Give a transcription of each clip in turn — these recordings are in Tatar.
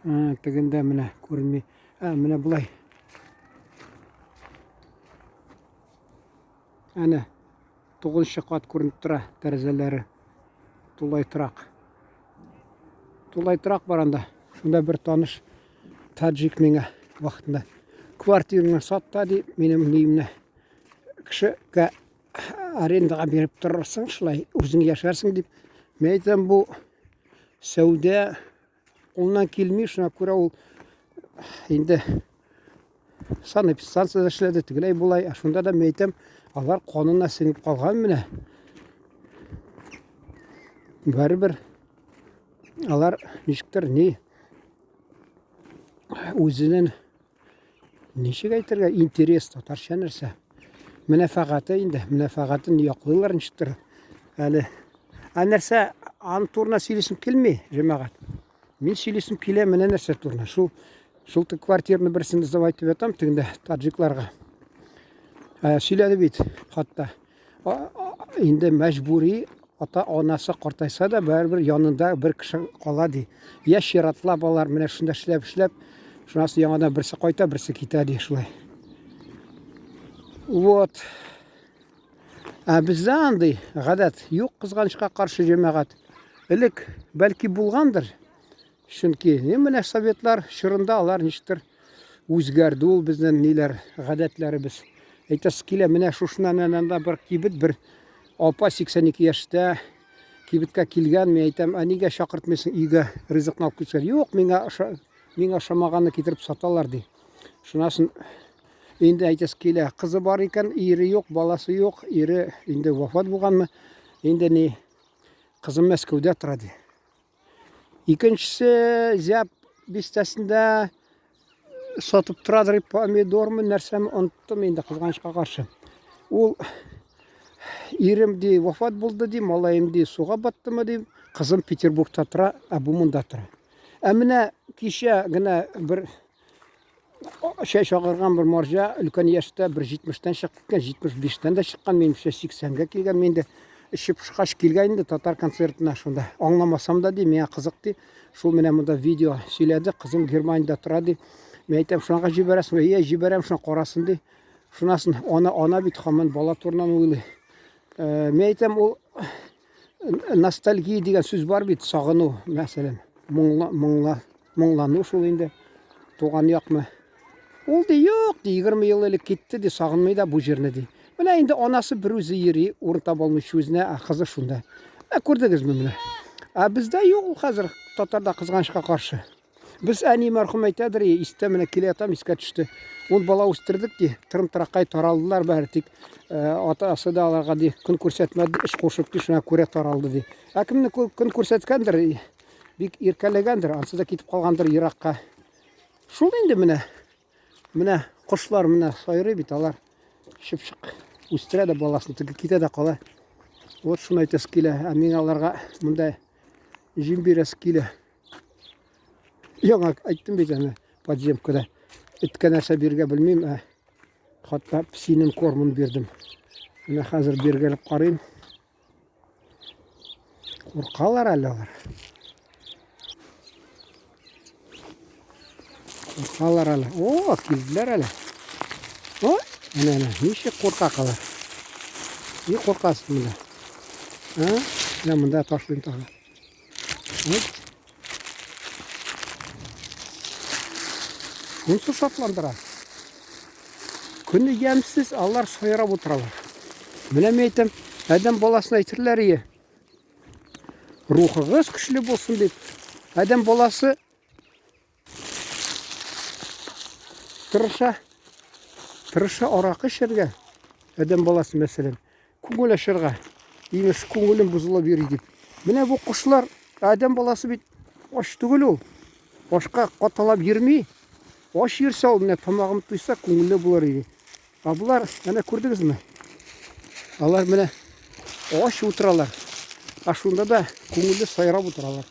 Тегендә менә күренми. Ә, менә болай. Әнә, тугызынчы кат күренеп тора тәрәзәләре. Тулай торак. Тулай торак бар анда. Шунда бер таныш таджик миңа вакытында квартираңны сат та ди, минем ниемне кешегә арендага биреп торырсың, шулай үзең яшәрсең дип. Мин әйтәм, бу сәүдә кулыннан килми, шуңа күрә ул инде санэпидстанцияда эшләде, тегеләй болай, ә шунда да мин әйтәм, алар канына сеңеп калган менә. Барыбер алар ничектер ни үзенең ничек әйтергә, интерес татарча нәрсә? Мәнфәгате инде, мәнфәгатен яклыйлар ничектер әле. Ә нәрсә, аның турында сөйлисем килми, җәмәгать. Мин сөйлисем килә менә нәрсә турында. Шул шул квартираны берсен сдавать итеп ятам тегендә таджикларга. Ә, сөйләде бит хатта. Инде мәҗбүри ата-анасы картайса да, барыбер янында бер кеше кала ди. Я чиратлап алар менә шунда эшләп эшләп, шуннан соң яңадан берсе кайта, берсе китә ди шулай. Вот. Ә бездә андый гадәт юк, кызганычка каршы, җәмәгать. Элек бәлки булгандыр. Чөнки менә советлар чорында алар ничектер үзгәрде ул безнең ниләр, гадәтләребез. Әйтәсе килә, менә шушыннан янында бер кибет, бер апа 82 яшьтә кибеткә килгән, мин әйтәм, ә нигә чакыртмыйсың өйгә ризыкны алып китсәң? Юк, миңа аша, миңа ошамаганны китереп саталар ди. Шуннан соң инде әйтәсе килә, кызы бар икән, ире юк, баласы юк, ире инде вафат булганмы? Инде ни, кызым Мәскәүдә тора ди. Икенчесе Зяб бистәсендә сатып торадыр помидормы, нәрсәме оныттым инде кызганычка каршы. Ул ирем ди вафат булды ди, малаем ди суга баттымы ди, кызым Петербургта тора, ә бу монда тора. Ә менә кичә генә бер Чәч агарган бер марҗа, өлкән яшьтә, бер 70-тән чыгып киткән, 75-тән дә чыккан, минемчә 80-гә килгән, мин инде эчеп пошкач килгән инде татар концертына шунда. Аңламасам да ди, миңа кызык ди. Шул менә монда видео сөйләде, кызым Германиядә тора ди. Мин әйтәм, шуңа җибәрәсең, иә, җибәрәм, шуңа карасын ди. Шунасын ана ана бит һаман бала турыннан уйлый. Э, мин әйтәм, ул ностальгия дигән сүз бар бит, сагыну, мәсәлән, моңла, моңла, моңлану шул инде, туган якны. Ул ди, юк, ди, 20 ел элек китте, ди, сагынмый да бу җирне, ди. Менә инде анасы бер үзе йөри, урын таба алмый үзенә, ә кызы шунда. Ә күрдегезме менә? Ә бездә юк ул хәзер, татарда кызганычка каршы. Без әни мәрхүм әйтәдер, истә менә килә ятам, искә төште. Ун бала үстердек ди, тырым-тыракай таралдылар бәре, тик э, атасы да аларга ди, көн күрсәтмәде, эш кушып ди, шуңа күрә таралды ди. Ә кемне көн күрсәткәндер, бик иркәләгәндер, ансы да китеп калгандыр еракка. Шул инде менә. Менә кошлар менә сайрый бит алар. Чыпчык үстерә дә баласын, теге китә дә кала. Вот шуны әйтәсе килә. Ә мин аларга монда җим бирәсе килә. Яңа әйттем бит әнә подземкада. Эткә нәрсә бирергә белмим, ә хатта псинең кормын бирдем. Менә хәзер биргәләп карыйм. Куркалар әле алар. Куркалар әле. О, килделәр әле. О, әнә, әнә, ничек куркак алар. Ни куркасың монда? А? Менә монда ташлыйм тагы. Шунысы шатландыра. Көне ямьсез, алар сайрап утыралар. Менә мин әйтәм, адәм баласына әйтерләр ие. Рухыгыз көчле булсын дип. Адәм баласы тырыша, тырыша аракы эчәргә, адәм баласы мәсәлән, күңел ачарга, имеш күңелем бозылып йөри дип. Менә бу кошлар, адәм баласы бит ач түгел ул. Ашка каталап йөрми. Ач йөрсә ул, менә тамагым туйса, күңелле булыр иде. Ә болар, әнә күрдегезме? Алар менә ач утыралар. Ә шунда да күңелле сайрап утыралар.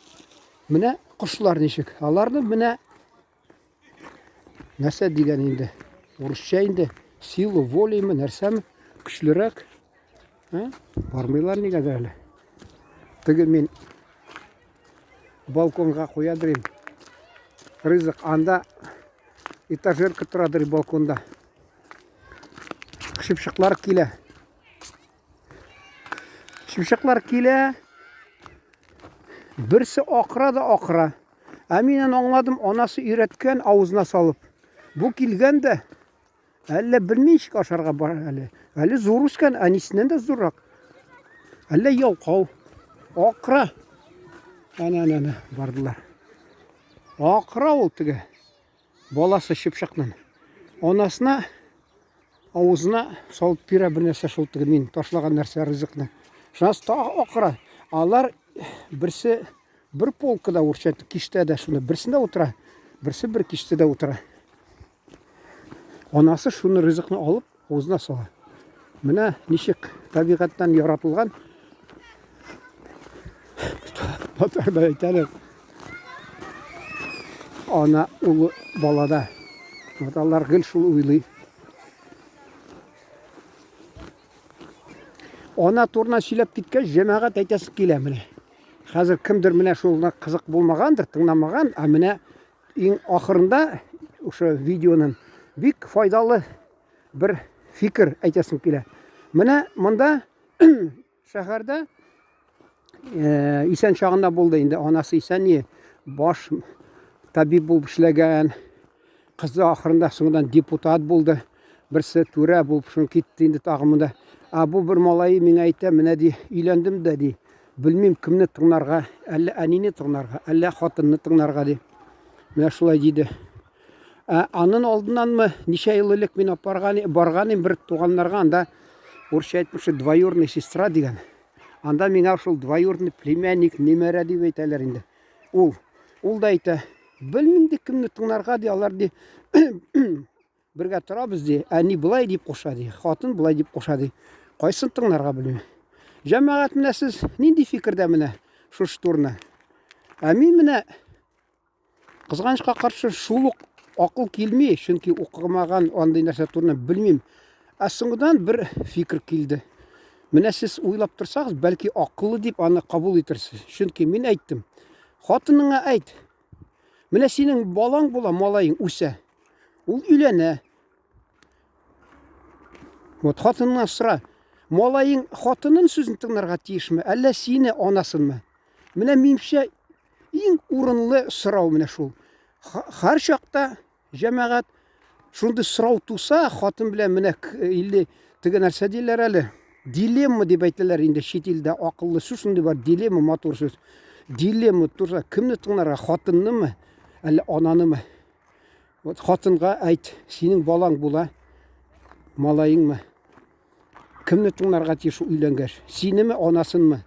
Менә кошлар ничек. Аларны менә нәрсә дигән инде? Урысча инде сила воли мы, нәрсәме? Көчлерәк. Ә? Бармыйлар нигәдер әле. Теге мин балконга куя дирим. Ризык анда этажерка торадыр балконда. Чыпчыклар килә. Чыпчыклар килә. Берсе акыра да акыра. Ә мин аны аңладым, анасы өйрәткән авызына салып. Бу килгән дә, әллә белми ничек ашарга бар әле. Әле зур үскән, әнисеннән дә зуррак. Әллә ялкау. Акыра. Әнә, әнә, әнә, бардылар. Акыра ул теге. Баласы чыпчыкның. Анасына авызына салып бирә бер нәрсә шул теге мин ташлаган нәрсә ризыкны. Шуннан тагы акыра. Алар берсе бер полкада урча киштәдә шуны берсендә утыра, берсе бер киштәдә утыра. Анасы шуны ризыкны алып авызына сала. Менә ничек табигатьтән яратылган татарда әйтәләр. Ана улы балада. Вот алар гел шул уйлый. Ана турына сөйләп киткәч, җәмәгать әйтәсе килә менә. Хәзер кемдер менә шул кызык булмагандыр, тыңламаган, ә менә иң ахырында ошо видеоның бик файдалы бер фикер әйтәсем килә. Менә монда шәһәрдә э, исән чагында булды инде анасы исән не баш табиб булып эшләгән кызы ахырында соңыннан депутат булды берсе түрә булып шуны китте инде тагы монда а бу бер малае миңа әйтә менә ди өйләндем дә ди белмим кемне тыңларга әллә әнине тыңларга әллә хатынны тыңларга ди менә шулай диде Ә анын алдыннанмы, ничә ел элек мин апарган, барган идем бер туганнарга, анда урысча әйтмешли двоюродный сестра дигән. Анда миңа шул двоюродный племянник, немәрә дип әйтәләр инде. Ул, ул да әйтә, белмим ди кемне тыңларга ди, алар ди бергә торабыз ди, әни болай дип куша ди, хатын болай дип куша ди. Кайсын тыңларга белмим. Җәмәгать менә сез нинди фикердә менә шушы турны? Ә мин менә Кызганычка каршы, шул ук акыл килми, чөнки укымаган андый нәрсә турында белмим. Ә соңгыдан бер фикер килде. Менә сез уйлап торсагыз, бәлки акыллы дип аны кабул итерсез. Чөнки мин әйттем. Хатыныңа әйт. Менә синең балаң була, малаең үсә. Ул өйләнә. Вот хатыныңнан сора. Малаең хатынын сүзен тыңларга тиешме, әллә сине анасынмы? Менә минемчә Иң урынлы сорау менә шул. Һәр чакта җәмәгать шундый сорау туса, хатын белән менә или теге нәрсә диләр әле? Дилемма дип әйтәләр инде чит илдә акыллы сүз шундый бар, дилемма матур сүз. Дилемма турса, кемне тыңларга, хатыннымы, әллә ананымы? Вот хатынга әйт, синең балаң була, малаеңмы? Кемне тыңларга тиеш ул өйләнгәч? Синеме, анасынмы?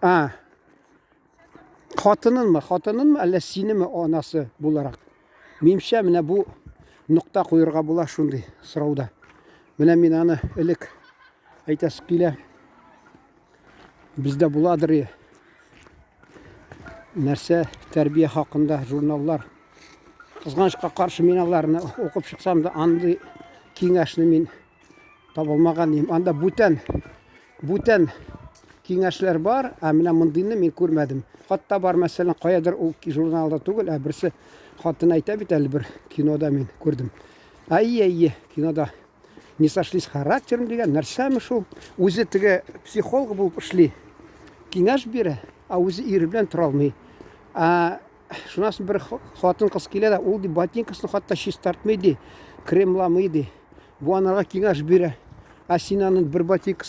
А. Хатынынмы, хатынынмы, әллә синеме анасы буларак? Минемчә, менә бу нокта куерга була шундый сорауда. Менә мин аны элек әйтәсе килә. Бездә буладыр нәрсә тәрбия хакында журналлар. Кызганычка каршы мин аларны укып чыксам да андый киңәшне мин таба алмаган идем. Анда бүтән бүтән киңәшләр бар, ә менә мондыйны мин күрмәдем. Хатта бар, мәсәлән, каядыр ул журналда түгел, ә берсе хатын әйтә бит әле бер кинода мин күрдем. Әйе, әйе, кинода не сошлись характером дигән нәрсәме шул? Үзе теге психолог булып эшли. Киңәш бирә, ә үзе ире белән тора алмый. Ә шуннан соң бер хатын кыз килә дә, ул ди ботинкасын хатта чистартмый ди, кремламый ди. Бу анарга киңәш бирә. Ә син аның бер ботинкасын